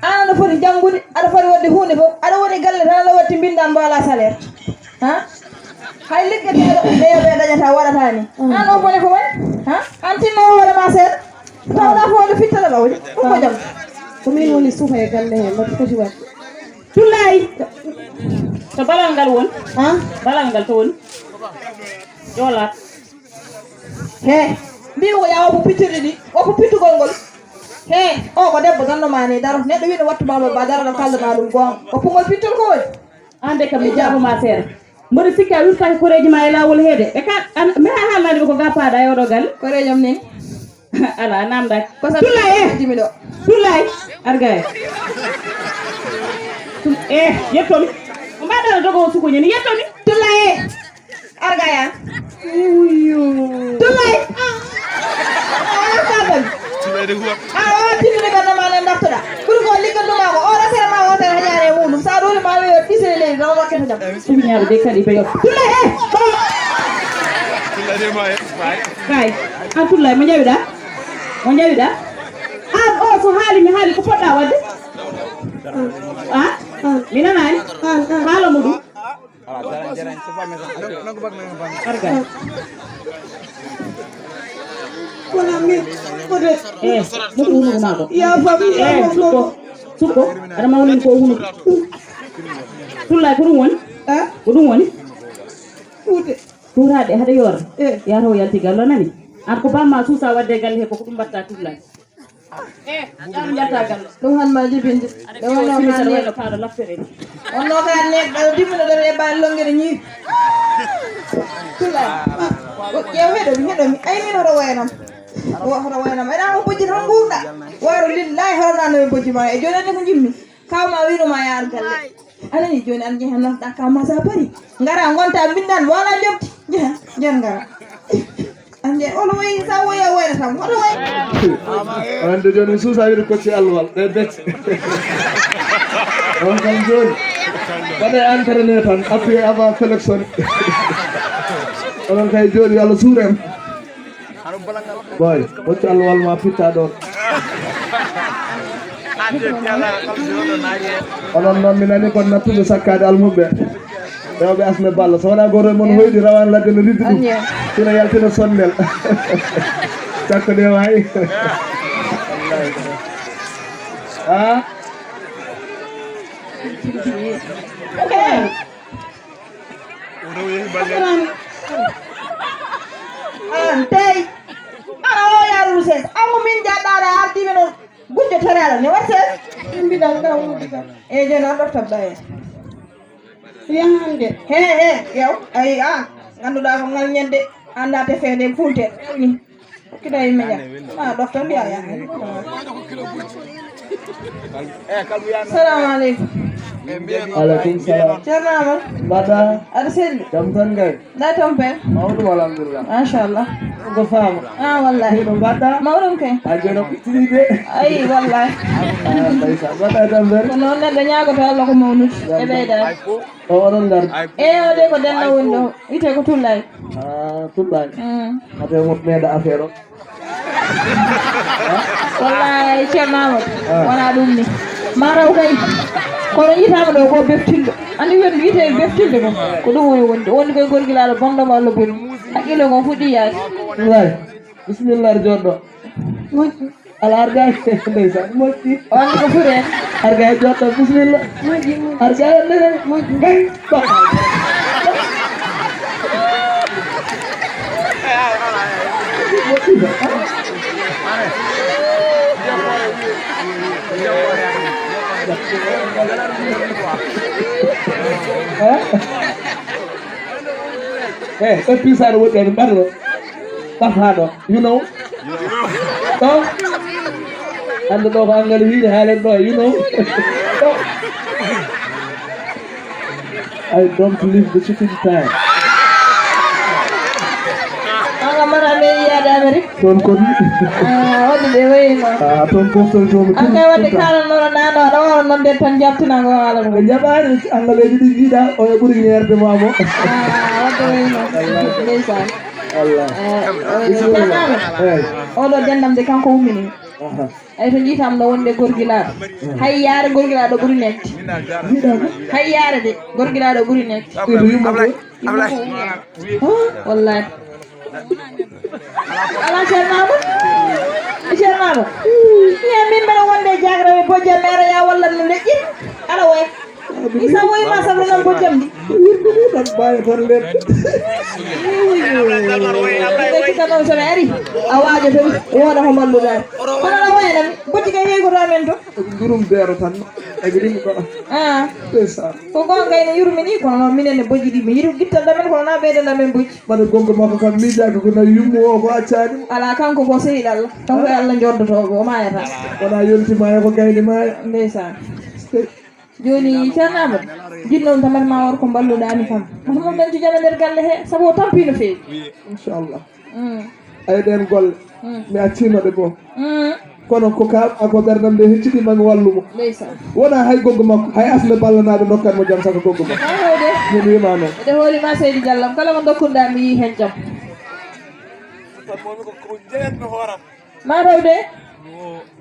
An aɗa foti janngude, aɗa foti waɗde huunde fof. Aɗa woni galle tan aɗa watti mbindan mbo ala salaire. Ha? Hay liggeteeɗo ɓeyo ɓe dañata waɗata ni. An o bone ko woni? Ha? An tinno hoore ma seeɗa. Tawɗa fof no fittata ɗo. Ɗum ko jam. Ko min woni suka e galle he, mbaɗi foti waɗde. Tullay. To balal ngal won. Ha? Balal ngal to woni. Joola. He, mbi ko yaa woppu pittirɗi ɗi, woppu pittugol ngol. He, o ko debbo tan no mani daro. Neɗɗo wiɗo wattu mama ba daro no kaldana ɗum goonga. Woppu ngol pittol ko woni? An de kam mi jaabo ma seeɗa. Mboɗo sikki a wirtaki koreeji ma e laawol heede. Ɓe ka, an, mi ha haalnaade ɓe ko ga paaɗa e oɗo galle. Koreeji am neni. Ala, namdaki. Ko sa Tullay, eh. Jimi ɗo. Tullay, arga e. Tul-, eh, yettomi. Ko mbaɗa no dogo o suko ñani, yettomi. Tullay, eh. Arga ya. Tullay. Ah, ka ban. Tullay de huwa. Ah, o tinni ɓe no ma na ndartoɗa. Ɓuri ko ligganɗuma ko o resere ma wotere hañaare e muɗum. Sa ɗoni ma weyo ɗise leydi, ɗon wakkata jam. Suñaaɓe de kadi ɓe yo. Tullay, eh. Tullay de ma, eh. Kay. An Tullay, mo jawiɗa? Mo jawiɗa? An o so haali mi haali ko poɗɗa waɗde? Ah? Mi nanaani? Haala mo ɗum. Arga. Wala min. Ko de. Eh, muɗum hunuko maako. Ya fami. Eh, sukko. Sukko. Aɗa mawnin ko hunuko. Tullay ko ɗum woni? Ah? Ko ɗum woni? Ɗuuɗe. Tuuraaɗe haɗa yoora. Eh. Yaata o yalti galle o nani. An ko bamma suusa wadde e galle he ko ko ɗum mbatta Tullay. Eh, ƴaam njatta galle. Ɗum han ma jibinde. Ɓe wonno ka ne. Wonno ka ne, ɓe dimmuno ɗo e baal longere ñi. Tullay. Ƴeew heɗo mi, heɗo mi. Ay min hoto wayanam. Hoto wayanam. Eɗa ko bojji tan nguurɗa. Waro lillahi hoto nano e bojji ma. E jonande ko jimmi. Kawma wino ma yaar galle. Anani joni an jehan nafɗa ka masa bari. Ngara ngonta mbindan wala jobti. Jehan, jen ngara. Ande ono wayi sa woya woya tam. Ono wayi. Ande joni susa yiri ko ci alwal. Be bet. On kan joni. Wade entraîné tan. Appuyé avant sélection. Onon kay joni yalla surem. Boy, hoccu Allah wal ma pitta ɗon. Onon noon mi nani kon nattuɓe sakkaade almuɓɓe. Rewɓe asme balla. So wona goto e mon hoyɗi rawane ladde no riddi ɗum. Tina yaltina sondel. Cakko de wayi. Ha? An tey. Ara o yaruru ses. Amu min jaɗɗaɗa ardiɓe noon. Gujjo toraɗo ne waɗi ses. Mbiɗa nga wudi kam. E joni on ɗo tobba en. Yahande. He he yow. Ay a. Ganduɗa ko ngal ñande. Anda te fede funte. Kida yimɓe jam. Ma ɗofta mbiya ya. Salamu aleykum. Aleykum salam. Ceerno Amadou. Mbaɗa? Aɗa selli? Jam tan kay. Nda toon pen? Mawɗum alhamdulillah. Machallah. Ko faama. Ah wallahi. No mbaɗa? Mawɗum kay. A jono ko tiri de. Ay wallahi. Ah, ndeysan. Mbaɗa e tampere? Ko noon neɗɗo ñaagoto Allah ko mawnude. E ɓeydaade. O onon ngar. E o de ko denno woni ɗo. Wiyetee ko Tullay. Ah, Tullay. Mm. Ate mo meeɗa affaire o. Wallahi Ceerno Amadou, ah, wona ɗum ni. Mataw kay, kono yitama ɗo ko beftilɗo. Andi wen wiyete beftilde ko, ko ɗum woni wonde. Woni koye gorgilaaɗo bonɗo mo Allah boni. Haqqille kon fuɗɗi yaade. Wallahi. Bismillah, joɗɗo. Moƴƴi. Ala arga, ndeysaan, moƴƴi. On ko fure. Arga e joɗɗo, bismillah. Moƴƴi, moƴƴi. Arga e nene. Moƴƴi. Gay. Eh, ɗo pisaɗo woɗɗi, amin ɓaɗa ɗo. Ɓaf haa ɗo. You know? Ɗo. Hannde ɗo ko Angal wiide, haalen ɗo. You know? Ɗo. I don't leave the chicken time. An a mara me yiyaade Amerik? Toon kon. Ah, wadde ɓe wayno. Ah, toon poftoytoomi. An kay wadde kaalannoɗo nano, aɗa wawa noon nden tan jabtina ko haala ɗum. Ɓe jaɓaani angaleeji ɗi njiiɗa, oya ɓuri ŋeerde ma mo. Ah, wadde wayno. Ndeysaan. Allah. Eh, eh, Bismillah. Tanama. Eh. Oɗo denɗam de kanko ummini. Aha. Ay to njiitam no wonde gorgilaaɗo. Hay yaare gorgilaaɗo ɓuri nekde. Njiiɗa ko? Hay yaare de gorgilaaɗo ɓuri nekde. Ɗiɗo yumma ko? Yumma ko ummini. Huh? Wallahi. Ala ceernaama. Ceernaama. Iya min mbeɗa wonde e jaagrawe bojja mere ya walla no leƴƴi. Ala woy. Isa woy ma sabu nan bojjam di. Wirdu ni tan baya tan lepte. Ɓe kita noon so ɓe ari. A waajo tan wooda ko mballuɗaa. Kono no woya nan bojji kay heygoto amen to. Durum dero tan. E birim ko. Ah. C'est ça. Ko gonga ene yurmini kono noon minen ne bojji ɗi mi yiɗi gittal ɗamen kono na ɓeydan ɗamen bojji. Mbaɗa gonga makko kam miijaaka ko nawi yummo o ko accaani mo. Alaa kanko ko sehil Allah. Kanko e Allah njoddoto o maayata. Wona yonti maaya ko gayni maaya. Ndeysaan. Jooni Ceerno Amadou, jiɗnoon tan mbaɗ ma war ko mballuɗaani kam. Mahmoud dañcu jama nder galle he sabu o tampi no feewi. Inchallah. Mm. Ay ɗen golle. Mm. Mi accino ɗe goo. Mm. Kono ko ka ako ɓerdam nde hecciɗi mami wallumo. Ndeysaan. Wona hay goggo makko, hay asle ballanaɓe dokkat mo jam saka goggo makko. Ay hawde. Min wima noon. Ede hooli ma seydi Diallo kala mo dokkunɗa mi yi hen jam. Ma taw de.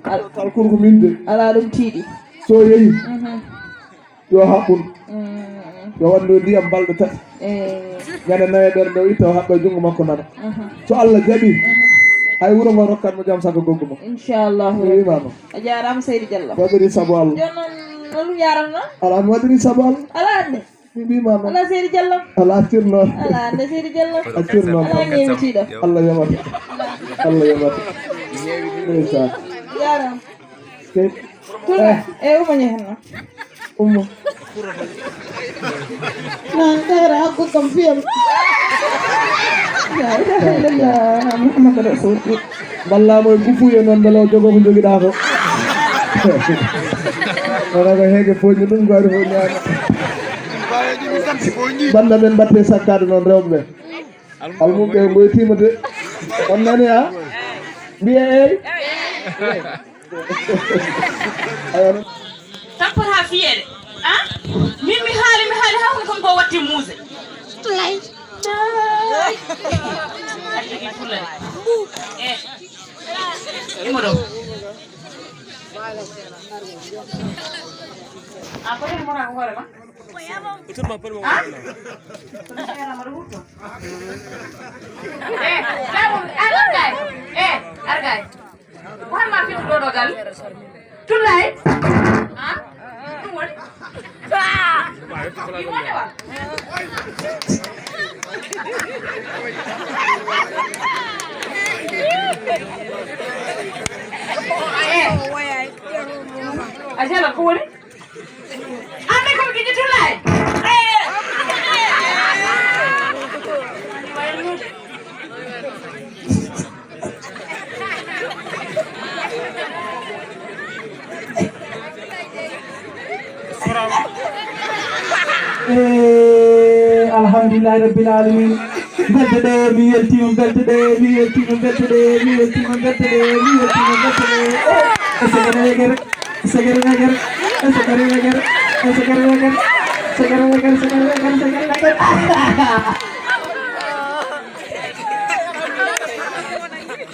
Kal kurko min de. Ala ɗum tiiɗi. So yehi. Mhm. Yo haɓɓun. Mm. Yo waɗ no ndiyam balɗe tati. Eh. Ñande nawe ɓerde o itta o haɓɓa junngo makko nana. Mhm. So Allah jaɓi, mhm, hay wuro ngo rokkat mo jam sago goggo mo. Inchallahu. Mi wima noon. A jaaraama seydi Diallo. Waɗiri sabu Allah. Jooni noon no ɗum yaarata noon? Ala mi waɗiri sabu Allah. Ala anne. Mi mbima noon. Ala seydi Diallo. Ala accir noon. Ala anne seydi Diallo. Accir noon. Ala ñeewitiiɗo. Allah yamata. Allah yamata. Ndeysaan. Yaaraama. Tula, eh, uma ñehna. Uma. Na dara hakku kam fiyam. La ilaha illallah Muhammadu Rasulullah. Ballamo e gufuye noon mbele o jogo ko jogiɗa ko. Wona ko heege foñi ɗum gari fof ñaama. Banda men mbatte sakkade noon rewɓe ɓe. Almum ɓe ngoytima de. On nani ha? Mbiye ey. Tappata fiyeede. Ah? Min mi haali, mi haali haa hon kon ko watti muuse. Lay. Lay. Adi ki fulani. Eh. Imo ɗo. A ko ɗen mona ko hoore ma? Ah? Kono seera ma ɗo wutto. Eh, tawo, argay. Eh, argay. Ko hol ma fitu ɗo ɗo gal? Tullay? Ah? Ɗum woni? Ɗi wonde wa? Eh. A jala ko woni? Ande ko mi gijji tullay. Eh, alhamdulillahi rabbil alamin. Mbelteɗe, mi weltima, mbelteɗe, mi weltima, mbelteɗe, mi weltima, mbelteɗe, mi weltima, mbelteɗe. Eh, e segere yegere, e segere yegere, e segere yegere, e segere yegere, segere yegere, segere yegere, segere yegere.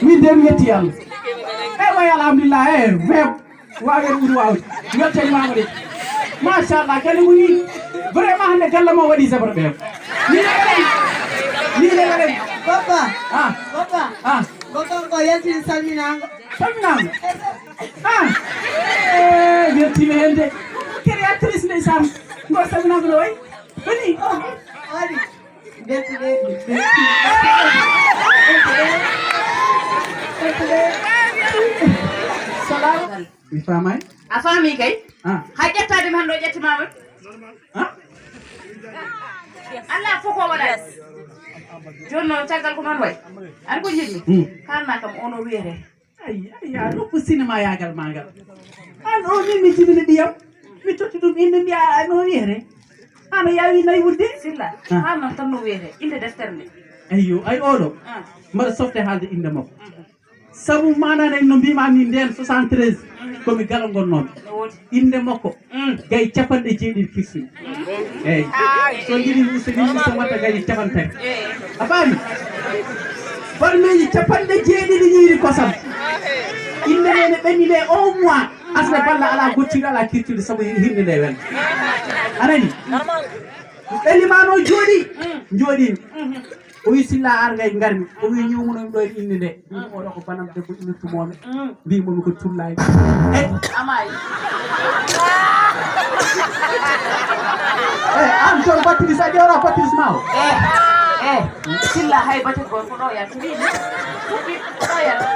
Min de mi yetti Yalla. Eh, way alhamdulillah, eh, mais Waawde ɓuri waawde. Weltanimama de. Machallah, galle mum ni. Vraiment hannde galle ma waɗi zéro ɓeew. Ni leɗen. Ni leɗen. Papa. Ah. Papa. Ah. Papa ko yaltini salminaango. Salminaango. Ah. Eh, weltima heen de. Créatrice ndeysaan. Ngo salminaango no wayi. Woni. Oh, waɗi. Beltude, beltude, beltude, beltude. Salam. Mi faamaay. A faami kay? Ah. Haa ƴettaade mi hannde o ƴettimaama. Ah? Allah fof ko waɗaani. Jooni noon, caggal ko noon wayi. An ko njiɗmi? Hmm. Kaalna kam, o no wiyetee? Ay, ay, a nokku sinema yaagal maa ngal. An o min mi jibini ɓiyam. Mi totti ɗum innde, mbiya, a no wiyetee? An o yaawi nayi wudde? Silla, ah, kaalna tan no wiyetee, innde deftere nde. Ayyo, ay oɗo. Ah. Mbaɗa softe haalde innde makko. Mhm. Sabu maanaade no mbiimaa ni ndeen soixante-treize, ko mi galo ngonnoomi. Innde makko, mm, gaye capanɗe jeeɗiɗi kirsuɗi. Mm. Eeyi. So njiɗi, so njiɗi, so watta gaye capanɗe tati. Eeyi. A faami? Barmeeji capanɗe jeeɗiɗi ñiiri kosam. Innde nde ne ɓenni nde un mois. Asde balla alaa goccude, alaa kircude sabu hirde nde welnde. A nani? Ɓe limaano jooɗi, mm, jooɗiino. Mhm. O wi, "Silla, ar gay ngarmi." O wi, "Ñiwmuno mi ɗo e innde nde." Ɗum oɗo ko banam debbo innirtumomi. Mm. Mbimomi ko Tullaay. Eh, amay. Eh, an toon Patrice, a ƴewra Patrice ma o? Eh, eh, Silla, hay batir gol ko ɗo yaltiri. Fuɗɗi ko ɗo yaltiri.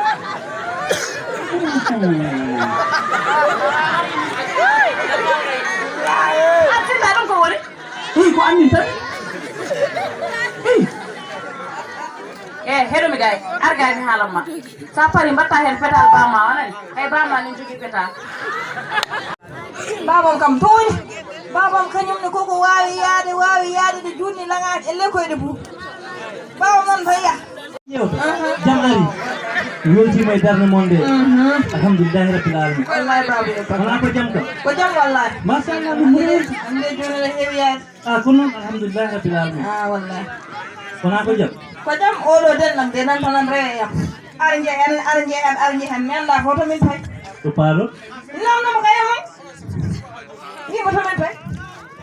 A Silla, ɗum ko woni? Ey, ko annin tan. Ey. E, heɗo mi gay. Ar gay mi haalan ma. Sa pari mbatta hen pétale bama, a nani? Hay bama ne jogii pétale. Babam kam tooñi. Babam kañum ne koko waawi yaade, waawi yaade de juutni laŋaaji e lekkoyɗe buubi. Babam noon mbaɗa. Yeewta. Aha. Jam ari. Weltiima e darnde mon nde. Mhm. Alhamdulillahi rabbil alamin. Wallahi baba yo baba. Wona ko jam kam? Ko jam wallahi. Machallah, ɗum moƴƴi. Ande jooni ne heewi yaade. Ah, ko noon, alhamdulillahi rabbil alamin. Ah, wallahi. Wona ko jam? Ko jam, oɗo denɗam de nan tanan rewe yam. Ar njehen, ar njehen, ar njehen. Mi anndaa fof to min payi. Ko paaɗo? Nawnam kay e mum. Yimo to min payi.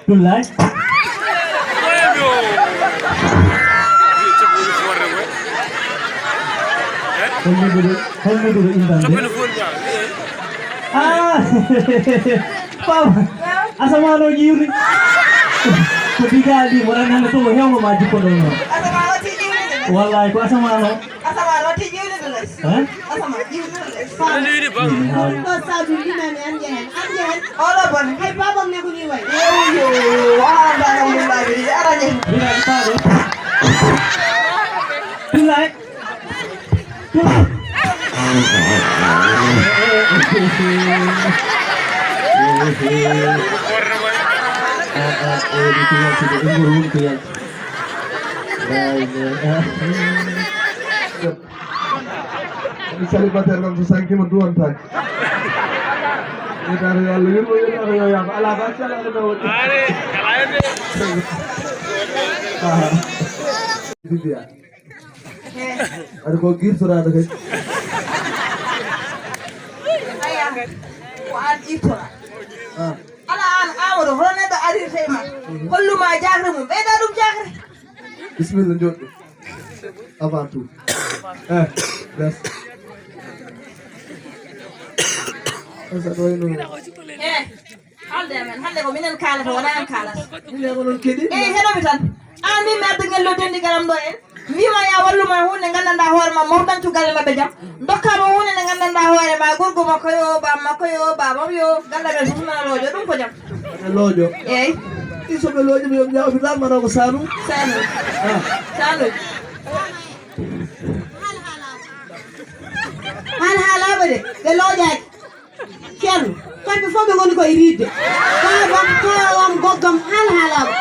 Ɗum laay. Holno ɗum, holno ɗum inɗam de? Ah! Pam! Asamaan o ƴiwni. Ko digaali mo ran hannde to o hewno ma jikko ɗon noon. Asamaan o tigi ƴiwni de. Wallahi ko asamaan o. Asamaan o tigi ƴiwni de. Hein? Asamaan ƴiwni de. Ɗum ɗo sabu limami an jehen. An jehen. Oɗo bon. Hay babam ne ko ni way. Yo, yo. Wa ba na mun ba bi ara ne. Mira ko taɗo. Billahi. Célibataire kam so sankima duwantaki. Yetare yo Allah yurmo, yetare yo yaafo. Ala ba cala ko dawo. Are, ala yende. Aha. Bibiya. Aɗa ko girtoraɗo kadi. Aya, ko an irtora. Ah. Ala an Amadou, hono neɗɗo arirta e ma. Holluma jakre mum, ɓeyda ɗum jakre. Bismillah, joɗɗo. Avant tout. Eh, merci. Esa ɗo e no. Eh. Haalde amen, hannde ko minen kaalata, wonaa an kaalata. Minen ko noon keɗi. Eey, heɗomi tan. Aan min mi adda ngello denndi garam ɗo en. Wiima ya wallu ma huunde nganndanɗaa hoore ma, mawɗantu galle maɓɓe jam. Ndokkaa mo huunde nde nganndanɗaa hoore ma, gorgo makko yo, baaba makko yo, baabam yo, galle men fof nana looƴo. Ɗum ko jam. Ene looƴo. Eey. Ɗi so ɓe looƴi ɓe, yo ɓe njaw ɓe ɗan mbaɗa ko Saalum. Saalum. Ah. Saalum. Haal haalaama de, ɓe looƴaaki. Ceerno, kamɓe fof ɓe ngoni ko e riidde. Baabam, taawam, goggam, haal haalaaɓe.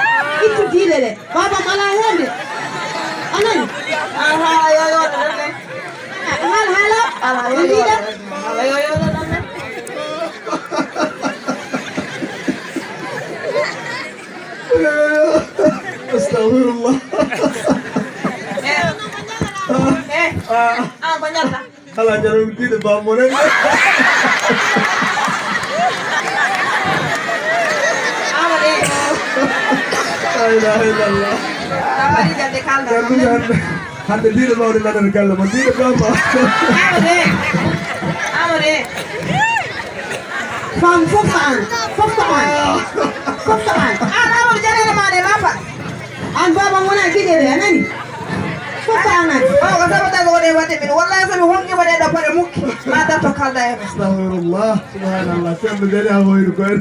Ittu diiɗe ɗe. Baabam alaa heen de. A nani? Aha, yo, yo, ɗo ɗon ne. Haal haalaaɓe. Ala, yo, yo, ala, yo, yo, ɗo ɗon ne. Astagfirullah. Eh, eh, ah, ko ñalta? Ala jara ɗum tiiɗe bammo ren. Amadou. La ilaha illallah. Amadou Dialde kalda. Hande, hande tiiɗe mawɗe nanan galle mo tiiɗe bamma. Amadou. Amadou. Fam fof ko an. Fof ko an. Fof ko an. An Amadou Dialde ma de baba. An baaba wona giɗe ɗe, a nani? Fof ko an adi. O ko sabotage woni waɗde min. Wallahi so mi honki waɗe ɗo paɗe mukki. Ma darto kalda e men. Astagfirullah. Subhanallah. Ceerno Jali a hoyri koyre.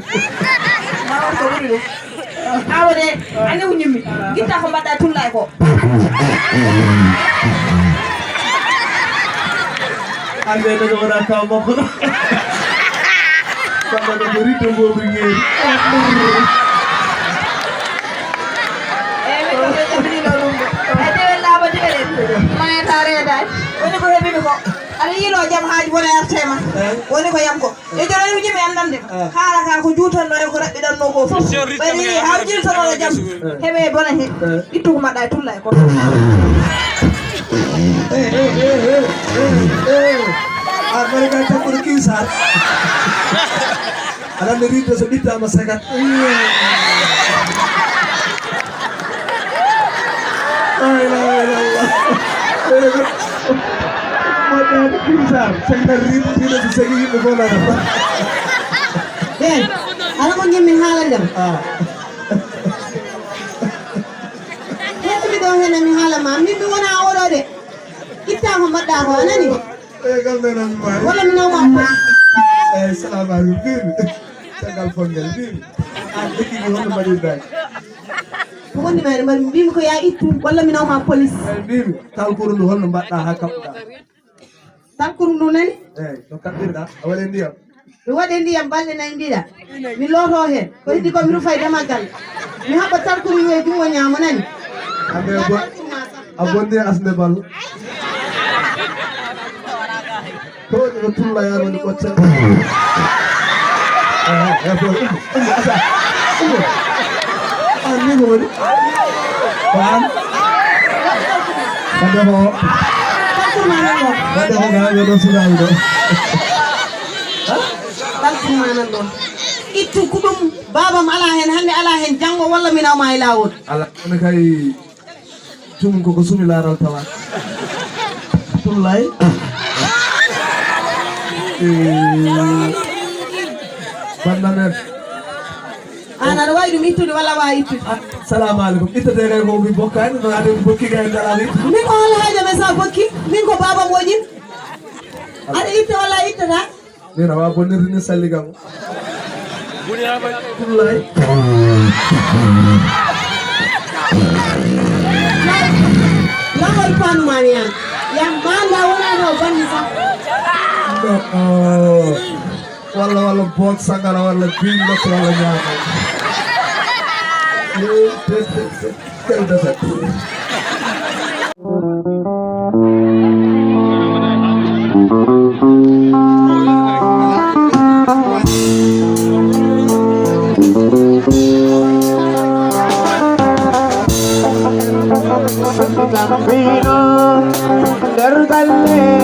Ma on ko ɓuri ɗum. Awa de, ande ko ñimmi. Gitta ko mbaɗɗa tulla e ko. Ande daga wona kaw makko ɗo. Samba ko ridde mboɓi ñeeri. Eyi, min kam ɓe ƴamrino ɗum ɗo. Ay, dewe laaɓa dewe ɗen. Mayata reedaani. Woni ko heɓimi ko. Aɗa yiilo jam haaji wona artema. Woni ko yam ko. E jolo wi jimi andan de. Haala ka ko juutanno e ko raɓɓiɗanno ko fof. Ɓayri ha jiltonoɗo jam. Heɓe bona he. Ittu ko mbaɗɗa e tulla e ko. A mari ka takkude kiwsar. Aɗa andi ridde so ɓittama sagat. La ilaha illallah. Moƴƴaani Pinsar, senngal riiɓi piɗo so segi yimɓe fof nana. Ɓeen, ala ko ngimmi haalande ma. Ah. Hettumi ɗo hene mi haala ma, min mi wona oɗo de. Itta ko mbaɗɗa ko, a nani? E kam nde nan ma. Walla mi nawma ko. E salamu aleykum, biimi. Caggal fonngel, biimi. An lekki ki honno mbaɗirɗa? Ko woni ma, mbaɗi mbimi ko ya ittu, walla mi nawma police. E mbimi, talkuru ndu holno mbaɗɗa ha kaɓɓuɗa? Talkuru ndu nani? Eyi, no kaɓɓirɗa? A waɗe ndiyam? Mi waɗe ndiyam balɗe nayi mbiɗa. Mi looto heen. Ko heddi ko mi rufa e damaggal. Mi haɓɓa talkuru ndu e junngo ñaamo nani. Ambe Ya bo-, talkuru ma sax. A bonni asnde bal. Ko woni ko tulla ya woni ɓoccel. Eh, eh, boy, umu, umu, asa, umu. Ah, ni ko woni? Ko an? Wadde ko. Wadde ko gaa yo ɗo suuɗaani ɗo. Balɗum ma nan ɗon. Ittu ko ɗum, baabam alaa heen, hannde alaa heen, janngo walla mi nawma e laawol. Ala, kono kay, jumum koko sumi laaral tawa. Tullay. Eh, banda men. An aɗa waawi ɗum ittude walla a waawi ittude? Ah, salamu aleykum. Ittete kay ko mi bokkaani, no ade mi bokki kay dara mi. Min ko hol haaja men sa bokki? Min ko baabam woƴin. Aɗa itta walla a ittata? Min awa bonnirde ni salli kam. Tullay. Lawol panumani an. Yam banda wona no bonni sa. No, oh. Walla, walla boot sangara, walla biin lotto, walla ñaamo. Quelle défaite. Nder galle